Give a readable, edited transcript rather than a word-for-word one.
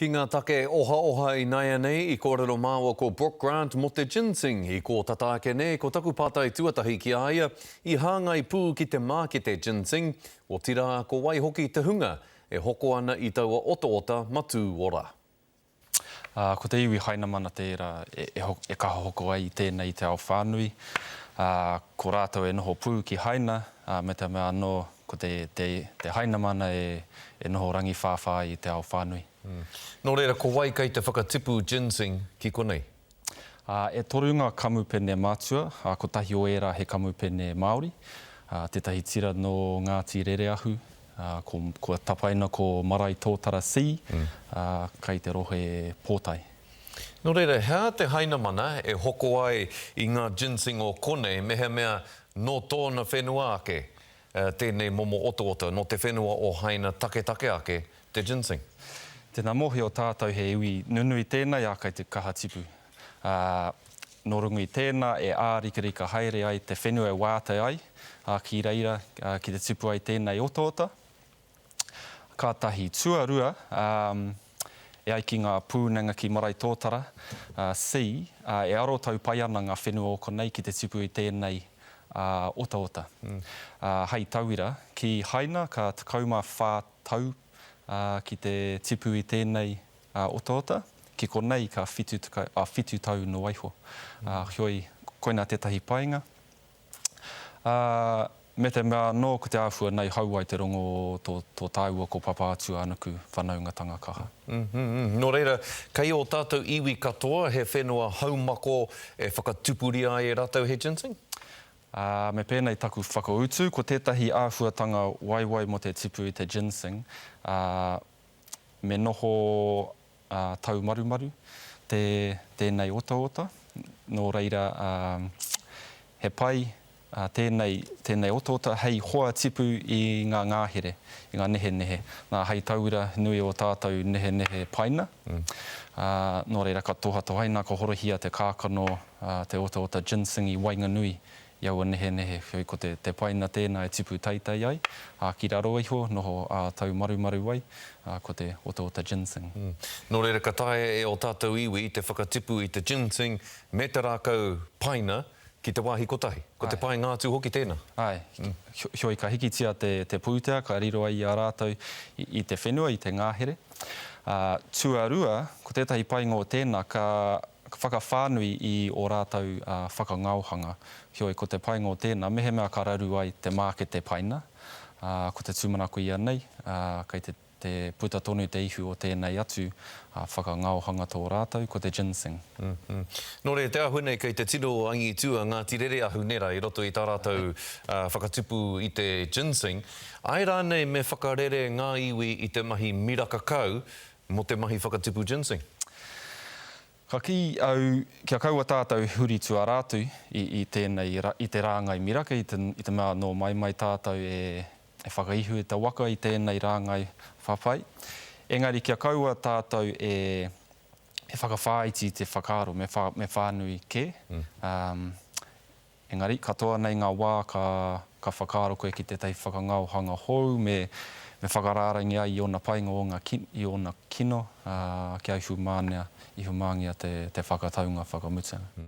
Ki ngā take ohaoha ināianei, i kōrero māua ko Brooke Grant mō te ginseng i kō tata ake nei, ko taku pātai tuatahi ki a ia, i hāngai pū ki te mākete ginseng, otirā ko wai hoki te hunga e hoko ana i taua otaota matū ora. Ā, ko te iwi Hainamana tērā e kaha hoko ai i tēnei i te ao whānui, ā, ko rātou e noho pū ki Haina, ā, me te mea anō, Ko te, te, te Hainamana e, e noho rangiwhāwhā ai i te ao whānui. Nō reira, ko wai kei te whakatipu ginseng ki konei? Ā, e toru ngā kamupene matua, ā, kotahi o ērā he kamupene Māori, ā, tētahi tira nō Ngāti Rereahu, ā, ko, kua tapaina ko Maraetōtara C, ā, kai te rohe Pōtae. Nō reira, he aha te Hainamana e hoko ai i ngā ginseng o konei mehemea nō tōna whenua ake tēnei momo otaota, nō te whenua o Haina taketake ake te ginseng? Tēnā mōhio tātou he iwi nunui tēnei ā kei te kaha tipu. Ā, nō runga i tēnā e ārikarika haere ai te whenua e wātea ai, ā, ki reira, ki te tipu ai tēnei otaota. Ka tahi. Tuarua, e ai ki ngā pūnenga ki Maraetōtara, C, e arotau pai ana ngā whenua o konei ki te tipu i tēnei otaota. Hei tauira, ki Haina ka 14 tau ki te tipu i tēnei otaota, ki konei ka whitu tau noa iho. Heoi, koinā tētahi painga. Ā, me te mea anō ko te āhua nei hau ai te rongo o tō, tō tāua ko Papātūānuku whanaungatanga kaha. Mm-hmm. Nō reira, kei ō tātou iwi katoa he whenua haumako e whakatupuria ai e rātou he ginseng? Ā, me pēnei taku whakautu, ko tētahi āhuatanga waiwai mō te tipu i te ginseng, ā, me noho taumarumaru te tēnei otaota, nō reira he pai tēnei tēnei otaota hei hoa tipu i ngā ngāhere, i ngā nehenehe. Nā, hei tauira nui o tātou nehenehe paina, nō reira ka tohatohaina, ka horohia te kākano, te otaota ginseng i waenganui i aua nehenehe, heoi ko te, te paina tēnā e tipu teitei ai, ā, ki raro iho, noho ā-taumarumaru ai, ā, ko te otaota ginseng. Nō reira, ka taea e ō tātou iwi te whakatipu i te ginseng me te rākau paina ki te wāhi kotahi. Ko te painga atu hoki tēnā. Āe. Heoi ka hikitia te, te pūtea, ka riro ai i a rātou i, i te whenua, i te ngahere. Ā, tuarua, ko tētahi painga o tēnā, ka, Ka whakawhānui i ō rātou whakangaohanga. Heoi, ko te painga o tēnā, mehemea ka raru ai te mākete paina, ko te tūmanako ia nei, kei te te puta tonu te ihu o tēnei atu whakangaohanga tō rātou, ko te ginseng. Nō reira, te āhua nei kei te tino angitū a Ngāti Rereahu, nē rā, i roto i tā rātou whakatupu i te ginseng. Āe rānei me whakarere ngā iwi i te mahi miraka kau Mō te mahi whakatipu ginseng. Ka kī au kia kaua tātou e huri tuarā atu i, i tēnei, i te rāngai miraka, i te, i te mea nō maimai tātou e, e whakaihu i te waka i tēnei rāngai whawhai. Engari kia kaua tātou e, e whakawhāiti i te whakaaro, me whā, me whānui kē. Um, Engari, katoa nei ngā wā ka, ka whakaaro koe ki tētahi whakangaohanga hou me, me whakarārangi ai i ōna painga, ōna ki, i ōna kino, ā, kia ihumānea, ihumāngia te, te whakataunga whakamutunga.